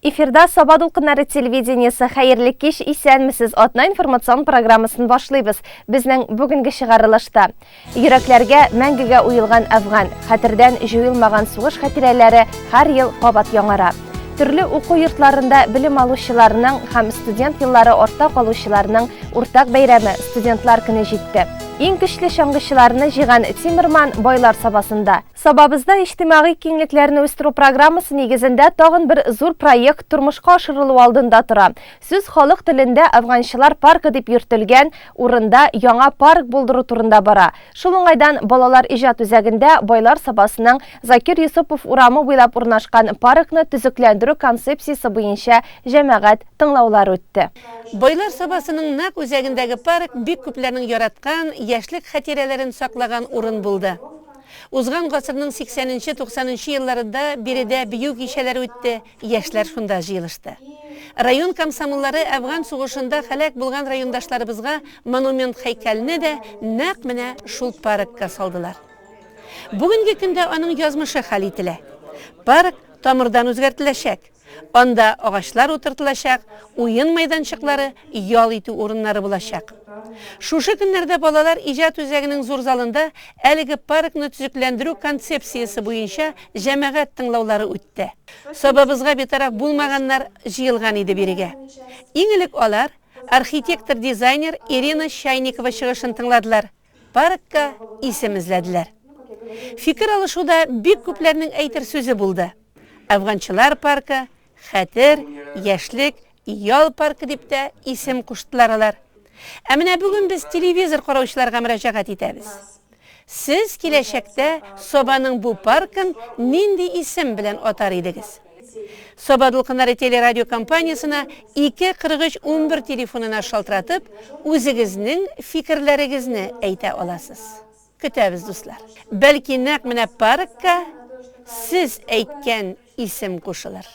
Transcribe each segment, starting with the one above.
Эфирда Саба дулкыннары телевидениесе. Хәерле кич, исәнмесез. Атна информацион программасын башлыйбыз. Безнең бүгенге чыгарылышта йөрәкләргә мәңгегә уелган Әфган, хәтердән җуелмаган сугыш хатирәләре һәр ел кабат яңара. Төрле уку йортларында белем алучыларның һәм студент еллары артта калучыларның уртак бәйрәме Студентлар көне җитте. Иң көчле чаңгычыларны җыйган Тимерман Байлар Сабасында. Сабабызда иҗтимагый киңлекләрне үстерү программасы нигезендә тагын бер зур проект тормышка ашырылу алдында тора. Сүз халык телендә Әфганчылар паркы дип йөртелгән урында яңа парк булдыру турында бара. Шул уңайдан Балалар иҗат үзәгендә Байлар Сабасының Закир Йосыпов урамы буйлап урнашкан паркны төзекләндерү концепциясе буенча җәмәгать тыңлаулары үтте. Байлар Сабасының нәкъ үзәгендәге парк бик күпләрнең яраткан, яшьлек хатирәләрен саклаган урын булды. Узган гасырның сиксәненче-туксанынчы елларында биредә бию кичәләре үтте, яшьләр шунда җыелышты. Район комсомоллары Әфган сугышында һәлак булган райондашларыбызга монумент-һәйкәлне дә нәкъ менә шул паркка салдылар. Бүгенге көндә аның язмышы хәл ителә. Парк тамырдан үзгәртеләчәк. Анда агачлар утыртылачак, уен мәйданчыклары, ял итү урыннары булачак. Шушы көннәрдә Балалар иҗат үзәгенең зур залында әлеге паркны төзекләндерү концепциясе буенча җәмәгать тыңлаулары үтте. Сабабызга битараф булмаганнар җыелган иде бирегә. Иң элек алар архитектор-дизайнер Ирина Чайникова чыгышын тыңладылар. Паркка исем эзләделәр. Фикер алышуда бик күпләрнең әйтер сүзе булды. Әфганчылар паркы, Хәтер, Яшьлек, Ял паркы дип тә исем куштылар алар. Ә менә бүген без телевизор караучыларга мөрәҗәгать итәбез. Сез киләчәктә Сабаның бу паркын нинди исем белән атар идегез? Саба дулкыннары телерадиокомпаниясенә 2 43 11 телефонына шалтыратып, үзегезнең фикерләрегезне әйтә аласыз. Көтәбез, дуслар. Бәлки нәкъ менә паркка сез әйткән исем кушылыр.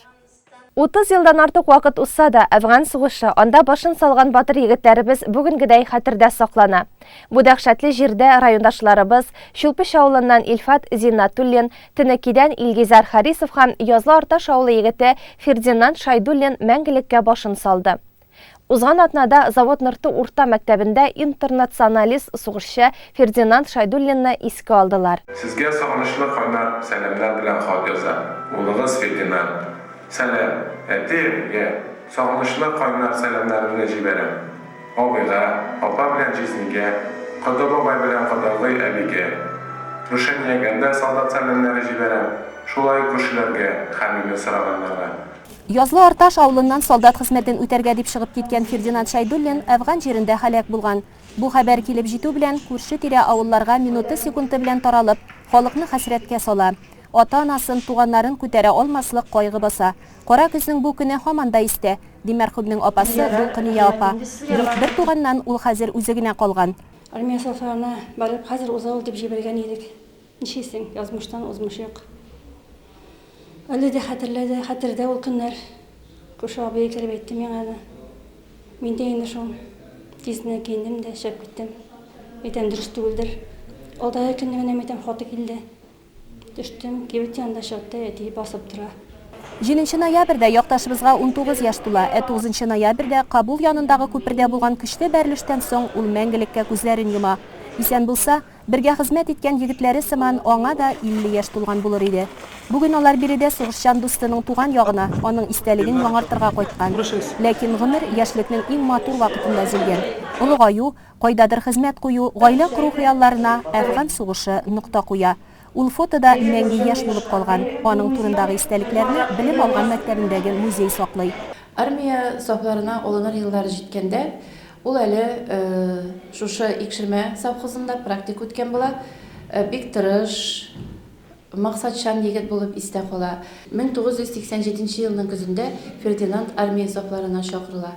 30 елдан артык вакыт узса да, Әфган сугышы, анда башын салган батыр егетләребез бүгенгедәй хәтердә саклана. Бу дәһшәтле җирдә райондашларыбыз, Чулпыч авылыннан Илфат Зиннатуллин, Тенекидән Илгизәр Харисов һәм Язлы Арташ авылы егете Фердинанд Шайдуллин мәңгелеккә башын салды. Узган атнада Завод Нырты урта мәктәбендә интернационалист сугышчы Фердинанд Шайдуллинны искә алдылар. Сезгә сагынычлы кайнар сәламнәр белән хат яза улыгыз Фердинанд. Сәлам, әти-әнигә сагынычлы кайнар сәламнәремне җибәрәм. Абыйга, апа белән җизнигә, кода бабай белән кодагый әбигә. Рушаниягә дә солдат сәламнәре җибәрәм, шулай ук күршеләргә һәм мине сораганнарга. Язлы Арташ авылыннан солдат хезмәтен үтәргә дип чыгып киткән Фердинанд Шәйдуллин Әфган җирендә һәлак булган. Бу хәбәр килеп җитү белән, күрше-тирә авылларга минуты-секунды белән таралып, халыкны хәсрәткә сала. Ата-анасын, туганнарын күтәрә алмаслык кайгы баса. Кара көзнең бу көне һаман да истә, ди мәрхүмнең апасы Дулкыния апа. Дүрт бертуганнан ул хәзер үзе генә калган. Армия сафларына барып, хәзер уза ул дип җибәргән идек. Нишлисең, язмыштан узмыш юк. Әле дә хәтерләде, хәтердә ул көннәр. Күрше абый кереп әйтте миңа аны. Мин дә инде шул тиз генә киендем дә чыгып киттем. Әйтәм, дөрес түгелдер. Алдагы көнне генә әйтәм, хаты килде. Төштем, кибет янында чыкты, әти басып тора. Җиденче ноябрьдә якташыбызга 19 яшь тула, ә тугызынчы ноябрьдә Кабул янындагы күпердә булган көчле бәрелештән соң ул мәңгелеккә күзләрен йома. Исән булса, Бергә хезмәт иткән егетләре сыман аңа да 50 яшь тулган булыр иде. Бүген алар биредә сугышчан дустының туган ягына, аның истәлеген яңартырга кайткан. Ләкин гомер яшьлекнең иң матур вакытында өзелгән. Олыгаю, кайдадыр хезмәт кую, гаилә кору хыялларына Әфган сугышы нокта куя. Ул фотода мәңге яшь булып калган. Аның турындагы истәлекләрне белем алган мәктәбендәге музей саклый. Армия сафларына алыныр еллар җиткәндә, Ул әле шушы Икшермә совхозында практика үткән була. Бик тырыш, максатчан егет булып истә кала. 1987 елның көзендә Фердинанд армия сафларына чакырыла.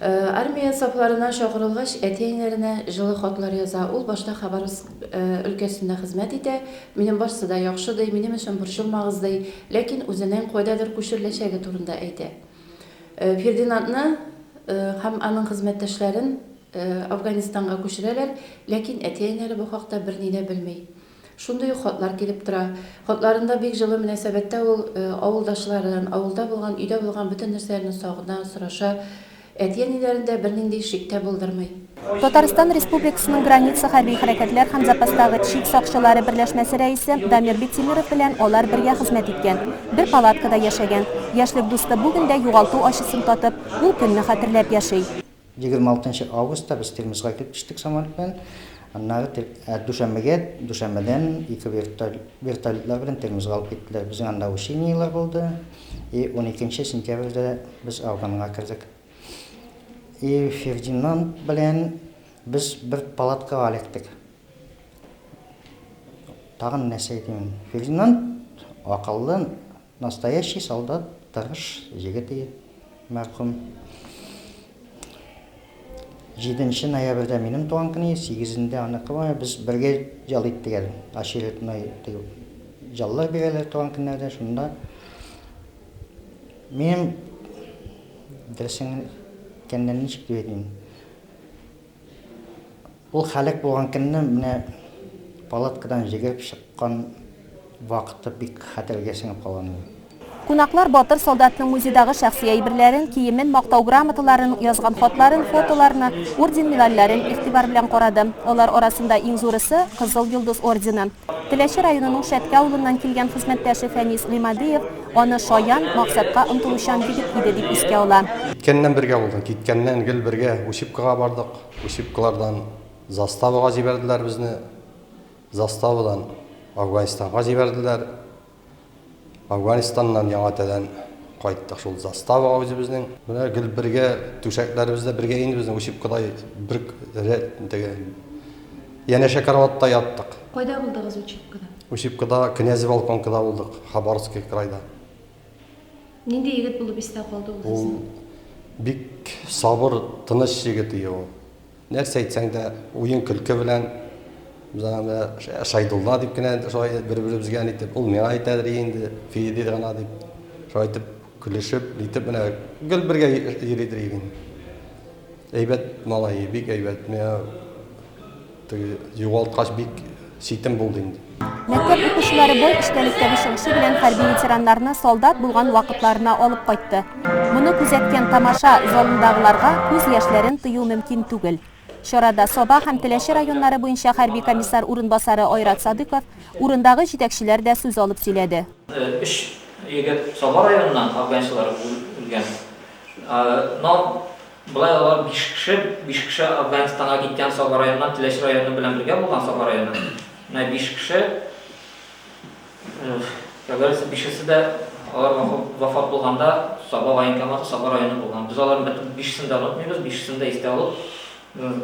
Армия сафларына чакырылгач, әти-әниләренә җылы хатлар яза. Ул башта Хабаровск өлкәсендә хезмәт итә. Минем барсы да яхшы, ди, минем өчен борчылмагыз, ди. Ләкин үзенең кайдадыр күчереләчәге турында әйтә. Фердинандны һәм аның хезмәттәшләрен Афганистанга күчерәләр, ләкин әти-әниләре бу хакта берни дә белми. Шундый ук хатлар килеп тора. Хатларында бик җылы мөнәсәбәттә ул авылдашларын, авылда булган, өйдә булган бөтен нәрсәләрне сагына, сораша. Әти-әниләрендә бернинди шик тә булдырмый. Татарстан Республикасының Граница хәрби хәрәкәтләр һәм запастагы чик сакчылары берләшмәсе рәисе Дамир Биктимиров белән алар бергә хезмәт иткән, бер палаткада яшәгән. Яшьлек дусты бүген дә югалту ачысын татып, ул көнне хәтерләп яши. 26 нчы августта без Термезга килеп төштек самолет белән. Аннары дүшәмбегә, дүшәмбедән ике вертолетлар белән Термезга алып киттеләр. Безнең анда учениелар булды. И 12 нче сентябрьдә без Афганга кердек. И Фердинанд белән без бер палаткага эләктек. Тагын нәрсә әйтим? Фердинанд акыллы, Настоящий солдат, тырыш җегет и мәрхүм. Җиденче ноябрьдә минем туган көн и, сигезендә аныкы бар, без бергә ял иттек әле. Очередной теге яллар бирәләр туган көннәрдә, шунда минем дөресен әйткәндә ничек дип әйтим, Ул һәлак булган көнне менә палаткадан җегереп чыккан вакыты бик хәтергә сеңеп калган инде. Кунаклар батыр солдатның музейдагы шәхси әйберләрен, киемен, мактау грамоталарын, язган хатларын, фотоларны, орден-медальләрен игътибар белән карады. Алар арасында иң зурысы, Кызыл Йолдыз ордены. Теләче районының Шәтке авылыннан килгән хезмәттәше Фәнис Гыймадиев аны шаян, максатка омтылучан егет иде дип искә ала. Киткәннән бергә булдык, киткәннән гел бергә учебкага бардык. Учебкалардан заставага җибәрделәр безне. Заставадан Афганистанга җибәрделәр. Афганистаннан яңа тәдән кайттык шул заставага үзебезнең. Менә гел бергә, түшәкләребез дә бергә инде безнең учебкада бер рәт теге янәшә караватта яттык. Кайда булдыгыз учебкада? Учебкада Князево Волконкада булдык, Хабаровский крайда. Нинди егет булып истә калды ул сезнең? Ул бик сабыр, тыныч егет иде ул. Нәрсә әйтсәң дә, уен-көлке белән, без аны менә Шайдулла дип кенә шулай бер-беребезгә нитеп, ул миңа әйтәдер инде, Феди гына дип, шулай итеп көлешеп, нитеп менә гел бергә йөридер идек инде. Әйбәт малай, бик әйбәт. Миңа Теге югалткач бик читен булды инде. Мәктәп укучылары бай эчтәлектәге чыгышы белән хәрби ветераннарны солдат булган вакытларына алып кайтты. Моны күзәткән тамаша залындагыларга күз яшьләрен тыю мөмкин түгел. Чарада Саба һәм Теләче районнары буенча хәрби комиссар урынбасары Айрат Садыйков, урындагы җитәкчеләр дә сүз алып сөйләде. Өч егет Саба районыннан афганецлар үлгән. Но Болай алар биш кеше, биш кеше Афганистанга киткән Саба районыннан, Теләче районы белән бергә булган Саба районы. Менә биш кеше, как говорится, бишесе дә алар вафат булганда Саба военкоматы Саба районы булган. Без аларның бөтен бишесен дә онытмыйбыз, бишесен дә истә алып,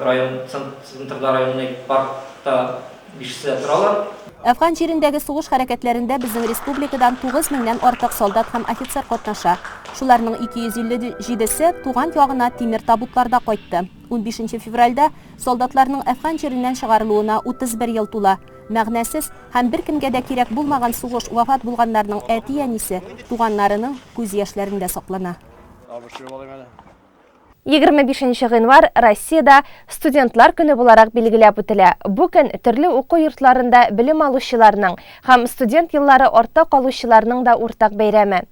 район центрда районный паркта Бишесе дә торалар. Әфган җирендәге сугыш хәрәкәтләрендә безнең республикадан 9 меңнән артык солдат һәм офицер катнаша. Шуларның 257 се туган ягына тимер табутларда кайтты. Унбишенче февральдә солдатларның Әфган җиреннән чыгарылуына 31 ел тула. Мәгънәсез һәм беркемгә дә кирәк булмаган сугыш вафат булганнарның әти-әнисе, туганнарының күз яшьләрендә саклана. 25 нче гыйнвар Россиядә Студентлар көне буларак билгеләп үтелә. Бу көн төрле уку йортларында белем алучыларның һәм студент еллары артта калучыларның да уртак бәйрәме.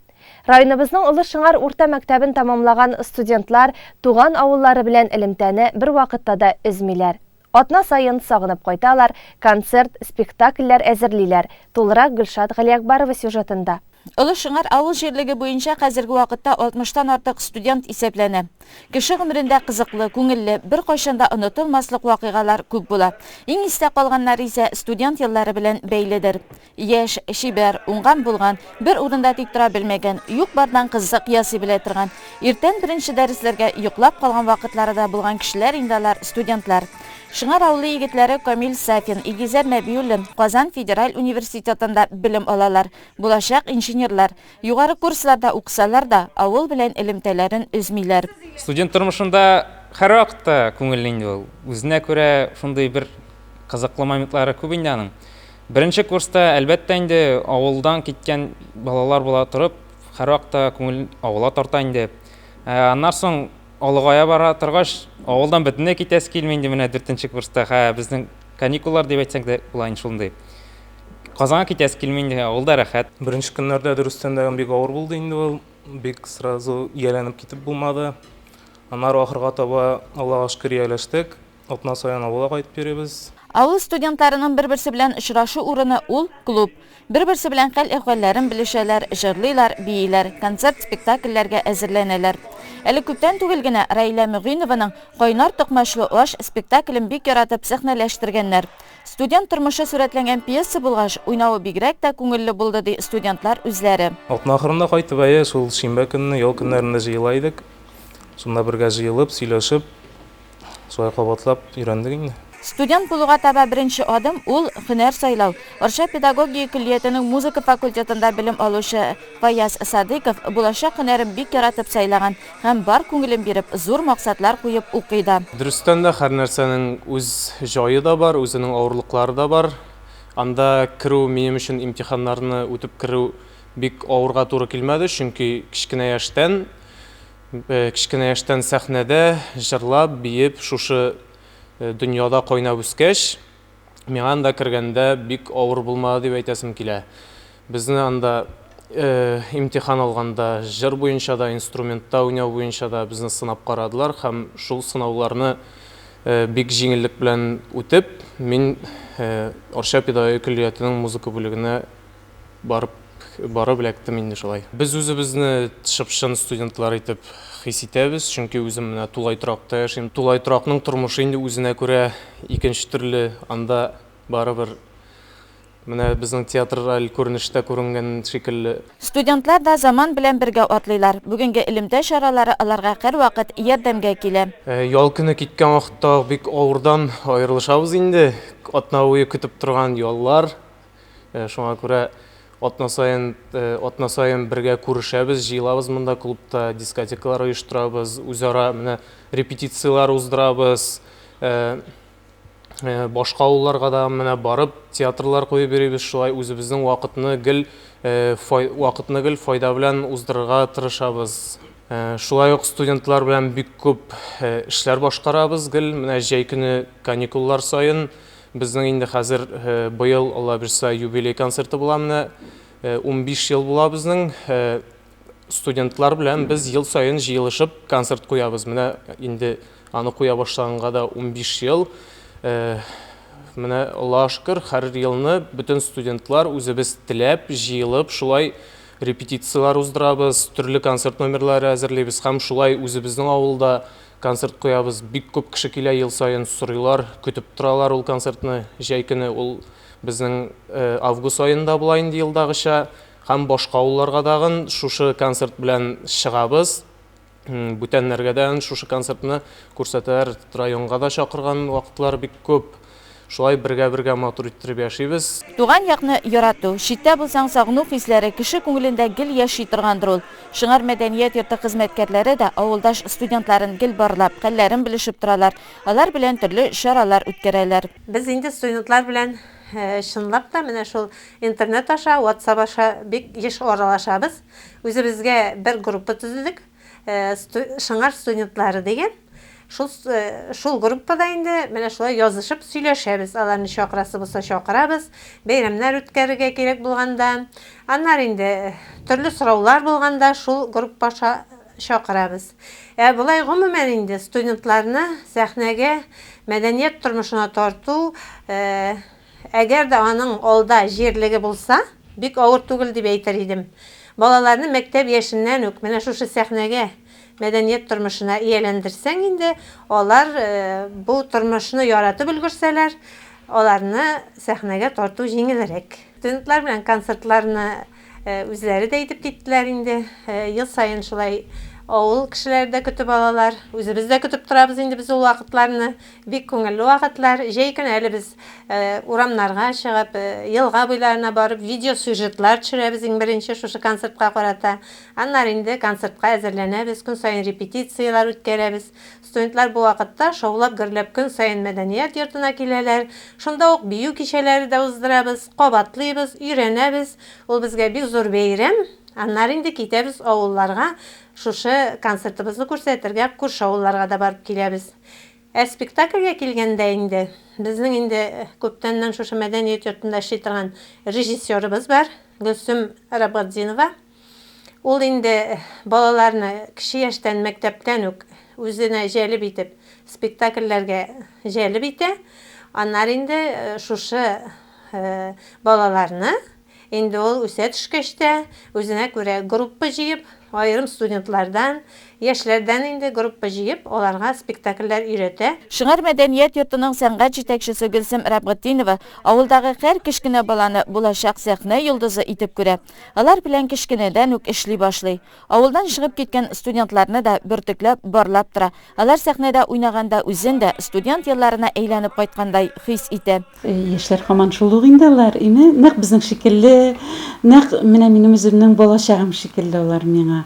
Районыбызның Олы Шыңар урта мәктәбен тәмамлаган студентлар туган авыллары белән элемтәне бервакытта да өзмиләр. Атна саен сагынып кайталар, концерт, спектакльләр әзерлиләр. Тулырак Гөлшат Галиәкбарова сюжетында. Олы Шыңар авыл җирлеге буенча хәзерге вакытта алтмыштан артык студент исәпләнә. Кеше гомерендә кызыклы, күңелле, беркайчан да онытылмаслык вакыйгалар күп була. Иң истә калганнары исә студент еллары белән бәйледер. Яшь, чибәр, уңган-булган, бер урында тик тора белмәгән, юк-бардан кызык ясый белә торган, иртән беренче дәресләргә йоклап калган вакытлары да булган кешеләр инде алар, студентлар. Шыңар авылы егетләре Камил Сафин, Илгизәр Нәбиуллин Казан федераль университетында белем алалар. Булачак инженерлар. Югары курсларда укысалар да, авыл белән элемтәләрен өзмиләр. Студент тормышында һәрвакытта күңелле инде ул. Үзенә күрә шундый бер кызыклы моментлары күп инде аның. Беренче курста, әлбәттә инде, авылдан киткән балалар була торып, һәрвакытта күңел авыла тарта инде. Ә аннан соң олыгая бара торгач, авылдан бөтенләй китәсе килми инде менә дүртенче курста. Хә, безнең каникуллар дип әйтсәң дә була инде шундый. Казанга китәсе килми инде, авылда рәхәт. Беренче көннәрдә дөрестән дә бик авыр булды инде ул. Бик сразу ияләнеп китеп булмады. Аннары ахырга таба, Аллага шөкер, ияләштек. Атна саен авылга кайтып йөрибез. Авыл студентларының бер-берсе белән очрашу урыны ул, клуб. Бер-берсе белән хәл-әхвәлләрен белешәләр, җырлыйлар, бииләр, концерт-спектакльләргә әзерләнәләр. Әле күптән түгел генә Раилә Мөгыйнованың Кайнар токмачлы аш спектаклен бик яратып сәхнәләштергәннәр. Студент тормышы сурәтләнгән пьеса булгач, уйнавы бигрәк тә күңелле булды, ди студентлар үзләре. Атна ахырында кайтып, әйе, шул шимбә көнне, ял көннәрендә җыела идек. Шунда бергә җыелып, сөйләшеп, Шулай кабатлап өйрәндек инде. Студент булуга таба беренче адым ул, һөнәр сайлау. Арча педагогия көллиятенең музыка факультетында белем алучы Фаяз Садыйков булачак һөнәрен бик яратып сайлаган һәм бар күңелен биреп, зур максатлар куеп укый да. Дөрестән дә, һәр нәрсәнең үз җае да бар, үзенең авырлыклары да бар. Анда керү минем өчен имтиханнарны үтеп керү бик авырга туры килмәде, чөнки кечкенә яшьтән Кечкенә яшьтән сәхнәдә җырлап, биеп, шушы дөньяда кайнап үскәч, миңа анда кергәндә бик авыр булмады дип әйтәсем килә. Безне анда имтихан алганда җыр буенча да, инструментта уйнау буенча да безне сынап карадылар һәм шул сынауларны бик җиңеллек белән үтеп, мин Арча педагогия көллиятенең музыка бүлегенә Барып, барып эләктем инде шулай. Без үзебезне чып-чын студентлар итеп хис итәбез, чөнки үзем менә тулай торакта яшим. Тулай торакның тормышы инде үзенә күрә икенче төрле, анда барыбер менә безнең театраль күренештә күренгән шикелле. Студентлар да заман белән бергә атлыйлар. Бүгенге элемтә чаралары аларга һәрвакыт ярдәмгә килә. Ял көне киткән вакытта бик авырдан аерылышабыз инде. Атна буе көтеп торган яллар. Шуңа күрә атна саен, атна саен бергә күрешәбез, җыелабыз монда клубта, дискотекалар оештырабыз, үзара менә репетицияләр уздырабыз. Башка авылларга да менә барып театрлар куеп йөрибез, шулай үзебезнең вакытны гел вакытны гел файда белән уздырырга тырышабыз. Шулай ук студентлар белән бик күп эшләр башкарабыз гел, менә җәй көне каникуллар саен Безнең инде хәзер быел, Алла бирса, юбилей концерты була менә. 15 ел була безнең. Студентлар белән без ел саен җыелышып концерт куябыз. Менә инде аны куя башлаганга да 15 ел. Менә Аллага шөкер, һәр елны бөтен студентлар үзебез теләп, җыелып, шулай репетицияләр уздырабыз, төрле концерт номерлары әзерлибез һәм шулай үзебезнең авылда Концерт куябыз, бик күп кеше килә ел саен, сорыйлар, көтеп торалар ул концертны. Җәй көне ул безнең август аенда була инде елдагыча. Һәм башка авылларга тагын шушы концерт белән чыгабыз. Бүтәннәргә дә шушы концертны күрсәтәләр, районга да чакырган вакытлар бик күп. Шулай бергә-бергә матур иттереп яшибез. Туган якны ярату, читтә булсаң сагыну хисләре кеше күңелендә гел яши торгандыр ул. Шыңар мәдәният йорты хезмәткәрләре дә авылдаш студентларын гел барлап, хәлләрен белешеп торалар, алар белән төрле чаралар үткәрәләр. Без инде студентлар белән чынлап та менә шул интернет аша, ватсап аша бик еш аралашабыз. Үзебезгә бер группа төзедек. Шыңар студентлары дигән. Шул шул группада инде менә шулай язышып сөйләшәбез. Аларны чакырасы булса чакырабыз, бәйрәмнәр үткәрергә кирәк булганда. Аннары инде төрле сораулар булганда шул группа аша чакырабыз. Ә болай гомумән инде студентларны сәхнәгә, мәдәният тормышына тарту, Әгәр дә аның алда җирлеге булса, бик авыр түгел дип әйтер идем. Балаларны мәктәп яшеннән үк менә шушы сәхнәгә, мәдәният тормышына ияләндерсәң инде, алар бу тормышны яратып өлгерсәләр, аларны сәхнәгә тарту җиңелрәк. Студентлар белән концертларны Үзләре дә әйтеп киттеләр инде. Ел саен шулай авыл кешеләре дә көтеп алалар. Үзебез дә көтеп торабыз инде без ул вакытларны. Бик күңелле вакытлар. Җәй көне әле без урамнарга чыгып, елга буйларына барып, видеосюжетлар төшерәбез иң беренче шушы концертка карата. Аннары инде концертка әзерләнәбез, көн саен репетицияләр үткәрәбез. Студентлар бу вакытта шаулап-гөрләп көн саен мәдәният йортына киләләр. Шунда ук бию кичәләре дә уздырабыз, кабатлыйбыз, өйрәнәбез. Ул безгә бик зур бәйрәм. Аннары инде китәбез авылларга, шушы концертыбызны күрсәтергә күрше авылларга да барып киләбез. Ә спектакльгә килгәндә инде, безнең инде күптәннән шушы мәдәният йортында эшли торган режиссерыбыз бар, Гөлсем Рабгатдинова. Ул инде балаларны кече яшьтән, мәктәптән үк үзенә җәлеп итеп, спектакльләргә җәлеп итә. Аннары инде шушы балаларны Инде ул үсә төшкәч тә, үзенә күрә группа җыеп, аерым студентлардан, яшьләрдән инде группа җыеп, аларга спектакльләр өйрәтә. Шыңар мәдәният йортының сәнгать җитәкчесе Гөлсем Рәбгытдинова авылдагы һәр кечкенә баланы булачак сәхнә йолдызы итеп күрә. Алар белән кечкенәдән үк эшли башлый. Авылдан чыгып киткән студентларны да бөртекләп, барлап тора. Алар сәхнәдә уйнаганда үзен дә студент елларына әйләнеп кайткандай хис итә. Яшьләр һаман шул ук инде алар, име? Нәкъ безнең шикелле, нәкъ менә минем үземнең балачагым шикелле алар миңа.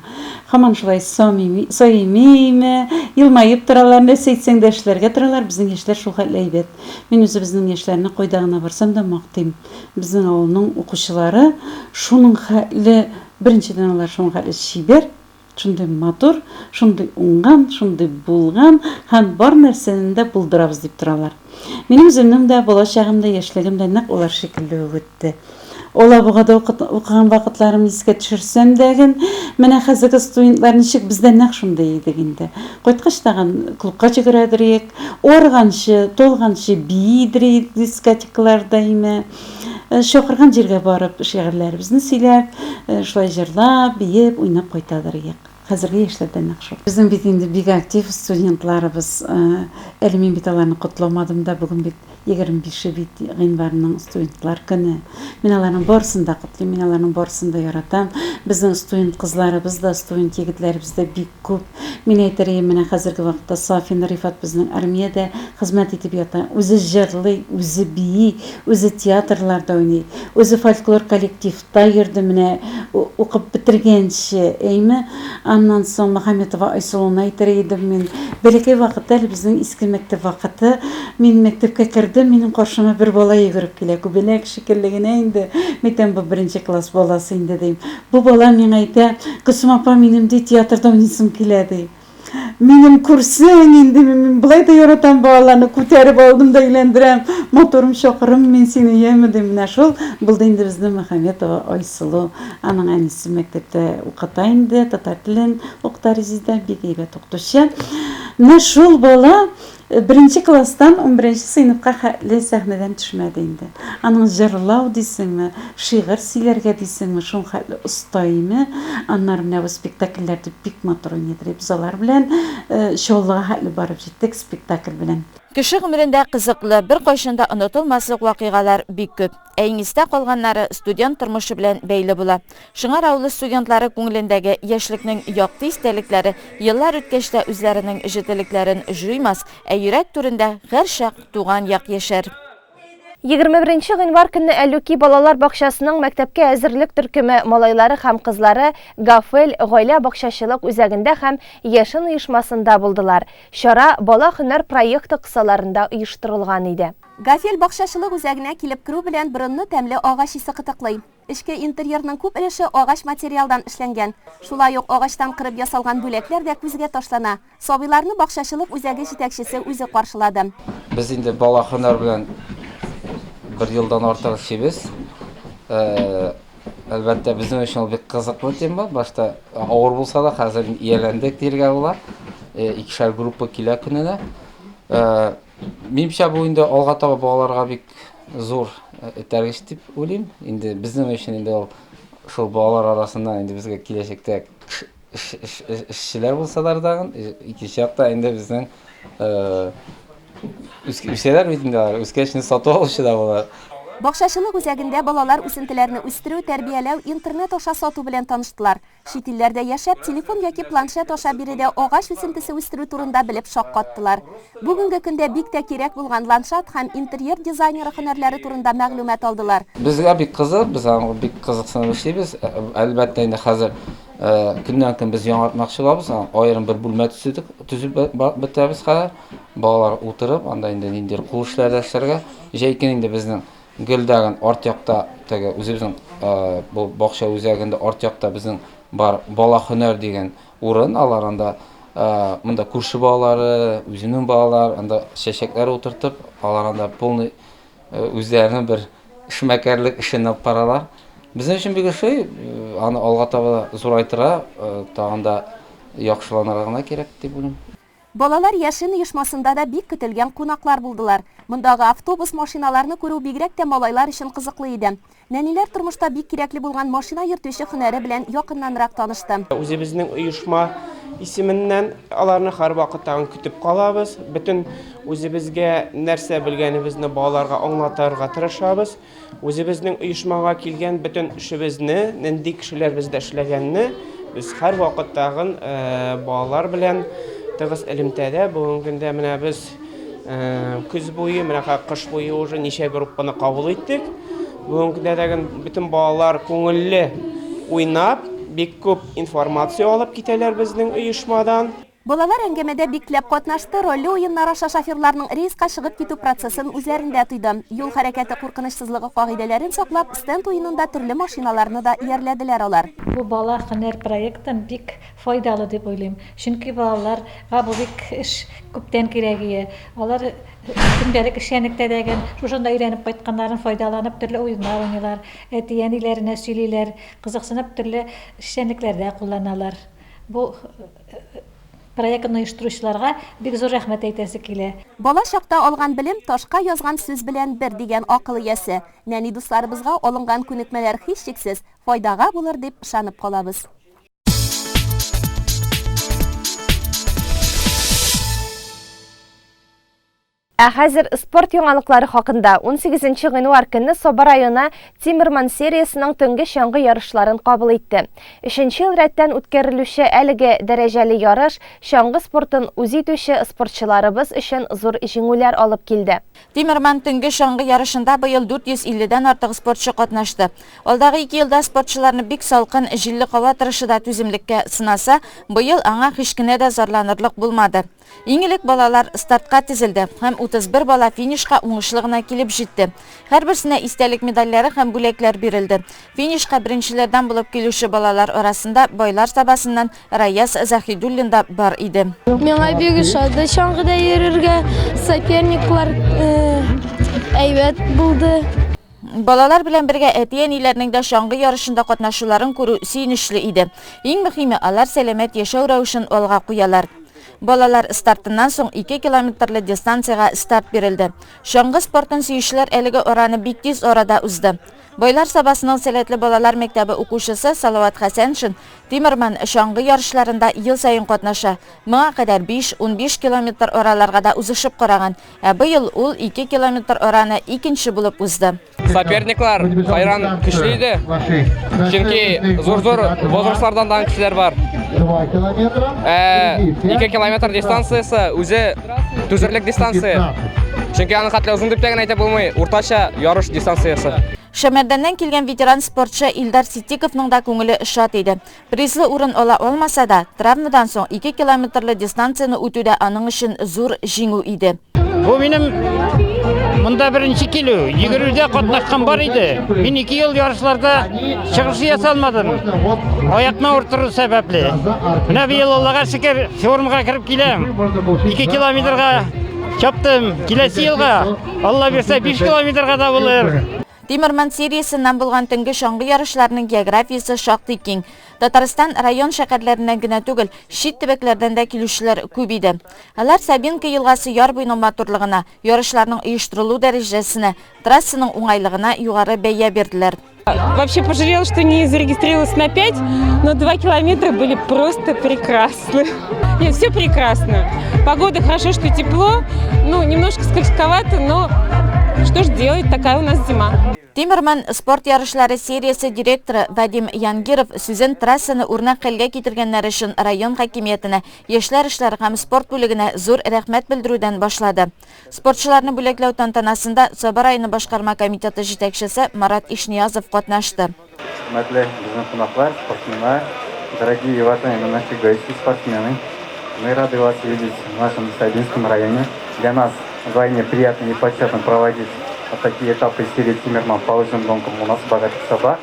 Һаман шулай самими, саими, име, елмаеп торалар, нәрсә әйтсәң дә эшләргә торалар. Безнең яшьләр шул хәтле әйбәт. Мин үзебезнең яшьләрне кайда гына барсам да мактыйм. Безнең авылның укучылары шуның хәтле, беренчедән, алар шуның хәтле чибәр, Шундый матур, шундый уңган, шундый булган һәм бар нәрсәне дә булдырабыз дип торалар. Минем үземнең дә балачагым да, яшьлегем дә нәкъ алар шикелле үк үтте. Алабугада укыган вакытларымны искә төшерсәм дә ген, менә хәзерге студентлар ничек, без дә нәкъ шундый идек инде. Кайткач тагын клубка йөгерәдер идек, арыганчы, талганчы биидер идек дискотекаларда име. Чакырган җиргә барып, шигырьләребезне сөйләп, шулай җырлап, биеп, уйнап кайтадыр идек. Хәзерге яшьләр дә нәкъ шул. Безнең бит инде бик актив студентларыбыз. Әле мин бит аларны котламадым да, бүген бит 25 бит гыйнварның студентлар көне. Мин аларның барысын да котлыйм, мин аларның барысын да яратам. Безнең студент кызларыбыз да, студент егетләребез дә бик күп. Мин әйтер ием, менә хәзерге вакытта Сафин Рифат безнең армиядә хезмәт итеп ята. Үзе җырлый, үзе бии, үзе театрларда уйный, үзе фольклор коллективта йөрде менә укып бетергәнче, әйме? Аннан соң Мөхәммәтова Айсылуны әйтер идем мин. Бәләкәй вакытта әле безнең иске мәктәп вакыты, мин мәктәпкә кердем, минем каршыма бер бала йөгереп килә, күбәләк шикелле генә инде. Мин әйтәм, бу беренче класс баласы инде, дим. Бу бала миңа әйтә, Гөлсем апа, минем, ди, театрда уйныйсым килә, ди. Минем күрсәң инде, мин болай да яратам балаларны, күтәреп алдым да әйләндерәм. Матурым, чакырым мин сине, яме, дим. Менә шул булды инде безнең Мөхәммәтова Айсылу. Аның әнисе мәктәптә укыта инде, татар телен укыта Резидә, бик әйбәт укытучы. Менә шул бала Беренче класстан унберенче сыйныфка хәтле сәхнәдән төшмәде инде. Аның җырлау дисеңме, шигырь сөйләргә дисеңме, шул хәтле оста име. Аннары менә бу спектакльләрдә бик матур уйныйдыр. Без алар белән Чаллыга хәтле барып җиттек спектакль белән. Кеше гомерендә кызыклы, беркайчан да онытылмаслык вакыйгалар бик күп. Ә иң истә калганнары студент тормышы белән бәйле була. Шыңар авылы студентлары күңелендәге яшьлекнең якты истәлекләре еллар үткәч тә үзләренең җетелекләрен җуймас, ә йөрәк түрендә һәрчак туган як яшәр. 21 нче гыйнвар көнне Әллүки балалар бакчасының мәктәпкә әзерлек төркеме малайлары һәм кызлары Гафель гаилә бакчачылык үзәгендә һәм Яшен оешмасында булдылар. Чара Бала һөнәр проекты кысаларында оештырылган иде. Гафель бакчачылык үзәгенә килеп керү белән борынны тәмле агач исе кытыклый. Эчке интерьерның күп өлеше агач материалдан эшләнгән. Шулай ук агачтан кырып ясалган бүләкләр дә күзгә ташлана. Сабыйларны бакчачылык үзәге җитәкчесе үзе каршылады. Без инде бала һөнәр белән бер елдан артык эшлибез. Әлбәттә, безнең өчен ул бик кызыклы тема. Башта авыр булса да, хәзер ияләндек дияргә була. Икешәр группа килә көненә. Минемчә, бу инде алга таба балаларга бик зур этәргеч дип уйлыйм. Инде безнең өчен инде ул шул балалар арасыннан инде безгә киләчәктә эшчеләр булсалар тагын, икенче якта инде безнең үсәләр бит инде алар, үскәч инде сатып алучы да була. Бакчачылык үзәгендә балалар үсентеләрне үстерү, тәрбияләү, интернет аша сату белән таныштылар. Чит илләрдә яшәп, телефон яки планшет аша биредә агач үсентесе үстерү турында белеп шаккаттылар. Бүгенге көндә бик тә кирәк булган ландшафт һәм интерьер дизайнеры һөнәрләре турында мәгълүмат алдылар. Безгә бик кызык, без аңа бик кызыксынып эшлибез. Әлбәттә инде хәзер көннән-көн без яңартмакчы булабыз. Аерым бер бүлмә төзедек, төзеп бетерәбез хәзер. Балалар утырып, анда инде ниндидер кул эшләре дә эшләргә. Җәй көне инде безнең Гөлдәген арт якта теге үзебезнең бу бакча үзәгендә арт якта безнең бар бала һөнәр дигән урын, алар анда Монда күрше балалары, үземнең балалар, анда чәчәкләр утыртып, алар анда полный үзләренең бер эшмәкәрлек эшен алып баралар. Безнең өчен бик ошый, аны алга таба да зурайтырга, тагын да яхшыланырга гына кирәк дип уйлыйм. Балалар Яшен оешмасында да бик көтелгән кунаклар булдылар. Мондагы автобус, машиналарны күрү бигрәк тә малайлар өчен кызыклы иде. Нәниләр тормышта бик кирәкле булган машина йөртүче һөнәре белән якыннанрак танышты. Үзебезнең оешма исеменнән аларны һәрвакыт тагын көтеп калабыз. Бөтен үзебезгә нәрсә белгәнебезне балаларга аңлатырга тырышабыз. Үзебезнең оешмага килгән бөтен эшебезне, нинди кешеләр бездә эшләгәнне без һәрвакыт тагын балалар белән тыгыз элемтәдә. Бүгенге көндә менә без көз буе, менә кыш буе уже ничә группаны кабул иттек. Бүгенге көндә тагын бөтен балалар күңелле уйнап, бик күп информация алып китәләр безнең оешмадан. Балалар әңгәмәдә бик теләп катнашты, рольле уеннар аша шоферларның рейска чыгып китү процессын үзләрендә тойды. Юл хәрәкәте куркынычсызлыгы кагыйдәләрен саклап, стенд уенында төрле машиналарны да иярләделәр алар. Бу Бала һөнәр проектын бик файдалы дип уйлыйм. Чөнки балаларга бу бик эш күптән кирәгие. Алар көндәлек эшчәнлектә дә гел шушында өйрәнеп кайтканнарын файдаланып төрле уеннар уйныйлар, әти-әниләренә сөйлиләр, кызыксынып төрле эшчәнлекләрдә кулланалар. Бу проектны оештыручыларга бик зур рәхмәт әйтәсе килә. Бала чакта алган белем ташка язган сүз белән бер, дигән акыл иясе. Нәни дусларыбызга алынган күнекмәләр һичшиксез, файдага булыр дип ышанып калабыз. Ә хәзер спорт яңалыклары хакында. 18 гыйнвар көнне Саба районы Тимерман сериясенең төнге чаңгы ярышларын кабул итте. Өченче ел рәттән үткәрелүче әлеге дәрәҗәле ярыш чаңгы спортын үз итүче спортчыларыбыз өчен зур җиңүләр алып килде. Тимерман төнге чаңгы ярышында быел 450 дән артык спортчы катнашты. Алдагы ике елда спортчыларны бик салкын, җилле һава торышы да түземлеккә сынаса, быел аңа һич кенә дә зарланырлык булмады. Иң элек балалар стартка тезелде һәм 31 бала финишка уңышлы гына килеп җитте. Һәрберсенә истәлек медальләре һәм бүләкләр бирелде. Финишка беренчеләрдән булып килүче балалар арасында Байлар Сабасыннан Раяз Заһидуллин да бар иде. Миңа бик ошады чаңгыда йөрергә, соперниклар әйбәт булды. Балалар белән бергә әти-әниләрнең дә чаңгы ярышында катнашуларын күрү сөенечле иде. Иң мөһиме, алар сәламәт яшәү рәвешен алга куялар. Балалар стартыннан соң 2 километрлы дистанциягә старт бирелде. Чаңгы спортын сөючеләр әлеге араны бик тиз арада узды. Байлар Сабасының сәләтле балалар мәктәбе укучысы Салават Хәсәншин Тимерман чаңгы ярышларында ел саен катнаша. Моңа кадәр 5, 15 километр араларга да узышып караган. Ә быел ул 2 километр араны икенче булып узды. Соперниклар хайран көчле иде. Чөнки зур-зур возрастлардан да кешеләр бар. 2 километр дистанциясе үзе түзерлек дистанция. Чөнки аны хәтле озын дип тә генә әйтеп булмый, уртача ярыш дистанциясе. Шәмәрдәннән килгән ветеран спортчы Илдар Ситдиковның да күңеле шат иде. Призлы урын ала алмаса да, травмадан соң 2 километрлы дистанцияне үтү дә аның өчен зур җиңү иде. Бу минем монда беренче килү. Йөгерүдә катнашкан бар иде. Мин 2 ел ярышларда чыгыш ясый алмадым. Аякны авырттыру сәбәпле. Менә быел Аллага шөкер, формага кереп киләм. 2 километрга чаптым. Киләсе елга, Алла бирсә, 5 километрга да булыр. Тимерман сериясеннән булган төнге чаңгы ярышларының географиясе шактый киң. Татарстан район-шәһәрләреннән генә түгел, чит төбәкләрдән дә килүчеләр күп иде. Алар Сабинка елгасы яр буеның матурлыгына, ярышларның оештырылу дәрәҗәсенә, трассаның уңайлыгына югары бәя бирделәр. Вообще пожалела, что не зарегистрировалась на 5, но 2 километра были просто прекрасны. Нет, все прекрасно. Погода хорошо, что тепло, ну, немножко скользковато, но что ж делать, такая у нас зима. Тимерман спорт ярышлары сериясе директоры Вадим Янгиров сүзен трассаны үрнәк хәлгә китергәннәре өчен район хакимиятенә, яшьләр эшләре һәм спорт бүлегенә зур рәхмәт белдерүдән башлады. Спортчыларны бүләкләү тантанасында Саба районы башкарма комитеты җитәкчесе Марат Ишниязов катнашты. Хөрмәтле безнең кунаклар, спортсменнар, дорогие уважаемые наши гости, спортсмены, мы рады вас видеть в нашем Сабинском районе. Для нас вдвойне приятно и почетно проводить вот такие этапы серии Тиммерман по лыжным гонкам у нас в Богатых Саба.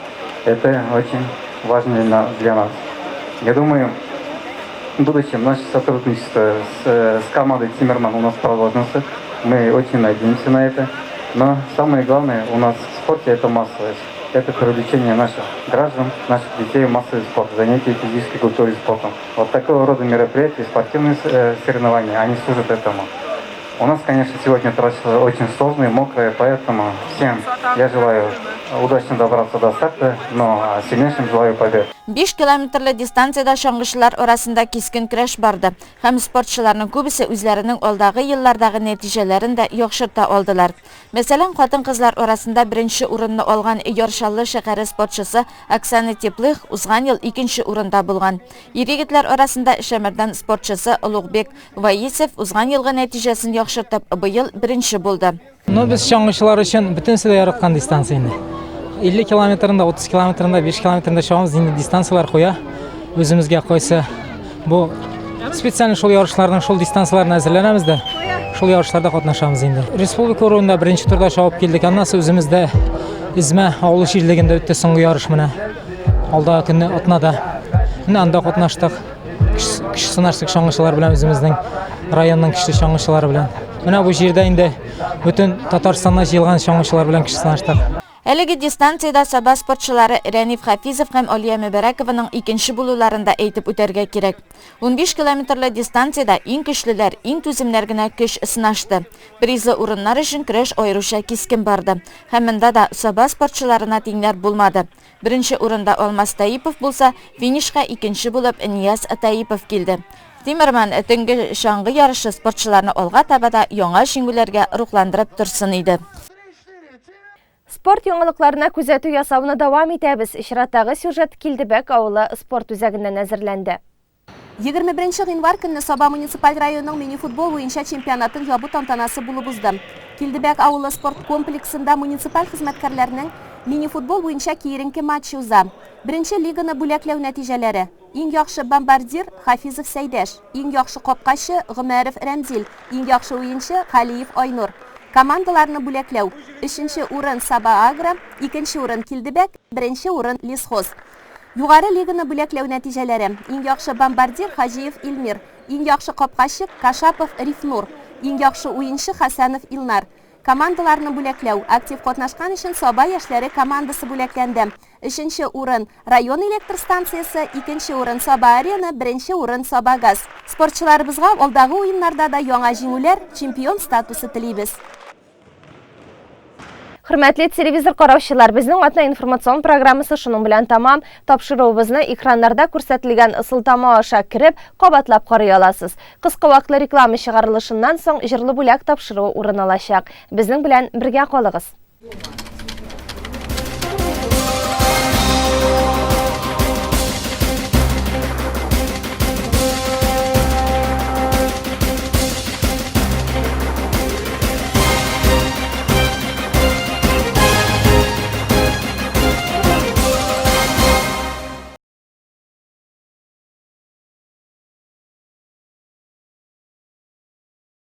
Это очень важно для нас. Я думаю, В будущем наше сотрудничество с, э, с командой «Тиммерман» у нас продолжится. Мы очень надеемся на это. Но самое главное у нас в спорте – это массовость. Это привлечение наших граждан, наших детей в массовый спорт, занятия физической культурой и спортом. Вот такого рода мероприятия, спортивные э, соревнования, они служат этому. У нас, конечно, сегодня трасса очень сложная, мокрая, поэтому всем я желаю удачно добраться до старта, но сильнейшим желаю побед. 5 километрлы дистанциядә чаңгычылар арасында кискен көрәш барды һәм спортчыларның күбесе үзләренең алдагы еллардагы нәтиҗәләрен дә яхшырта алдылар. Мәсәлән, хатын-кызлар арасында беренче урынны алган Яр Чаллы шәһәре спортчысы Оксана Теплых узган ел икенче урында булган. Ир-егетләр арасында Шәмәрдән спортчысы Олугбек Ваисов узган елгы нәтиҗәсен яхшыртып, быел беренче булды. Ну, без чаңгычылар өчен бөтенесе дә яраткан дистанция инде. 50 километрында, 30 километрында, 5 километрында чабабыз, инде дистанцияләр куя. Үземезгә кайсы бу специально шул ярышларның шул дистанцияләренә әзерләнәбез дә, шул ярышларда катнашабыз инде. Республика уровеньда беренче турда чабып килдек. Аннан соң үземездә Измә авылы җирлегендә үтте соңгы ярыш менә. Алдагы көнне атнада. Менә анда катнаштык. Көч сынаштык чаңгычылар белән үзебезнең районның көчле чаңгычылары белән. Менә бу җирдә инде бөтен Татарстаннан җыелган чаңгычылар белән көч сынаштык. Әлеге дистанциядә Саба спортчылары Рәниф Хафизов һәм Алия Мөбәрәкованың икенче булуларын да әйтеп үтәргә кирәк. 15 километрлы дистанциядә иң көчлеләр, иң түземнәр генә көч сынашты. Призлы урыннар өчен көрәш аеруча кискен барды. Һәм монда да Саба спортчыларына тиңнәр булмады. Беренче урында Алмаз Таипов булса, финишка икенче булып Нияз Таипов килде. Тимерман төнге чаңгы ярышы спортчыларны алга таба да яңа җиңүләргә рухландырып торсын иде. Спорт яңалыкларына күзәтү ясауны дәвам итәбез. Чираттагы сюжет Килдебәк авылы спорт үзәгеннән әзерләнде. 21 гыйнвар көнне Саба муниципаль районының мини-футбол буенча чемпионатын ябу тантанасы булып узды. Килдебәк авылы спорт комплексында муниципаль хезмәткәрләрнең мини-футбол буенча киеренке матчы уза. Беренче лиганы бүләкләү нәтиҗәләре. Иң яхшы бомбардир, Хафизов Сәйдәш, иң яхшы капкачы, Гомәров Рәмзил, иң яхшы уенчы, Халиев Айнур. Командаларны бүләкләү. Өченче урын, Саба-Агро, икенче урын, Килдебәк, беренче урын, Лесхоз. Югары лиганы бүләкләү нәтиҗәләре. Иң яхшы бомбардир, Хаҗиев Илмир. Иң яхшы капкачы, Кашапов Рифнур. Иң яхшы уенчы, Хәсәнов Илнар. Командаларны бүләкләү. Актив катнашкан өчен Саба яшьләре командасы бүләкләнде. Өченче урын, район электр станциясе, икенче урын, Саба-Арена, беренче урын, Сабагаз. Спортчыларыбызга алдагы уеннарда да яңа җиңүләр, чемпион статусы телибез. Хөрмәтле телевизор караучылар, безнең атна информацион программасы шуның белән тамам. Тапшыруыбызны экраннарда күрсәтелгән сылтама аша кереп, кабатлап карый аласыз. Кыска вакытлы реклама чыгарылышыннан соң җырлы бүләк тапшыруы урын алачак. Безнең белән бергә калыгыз.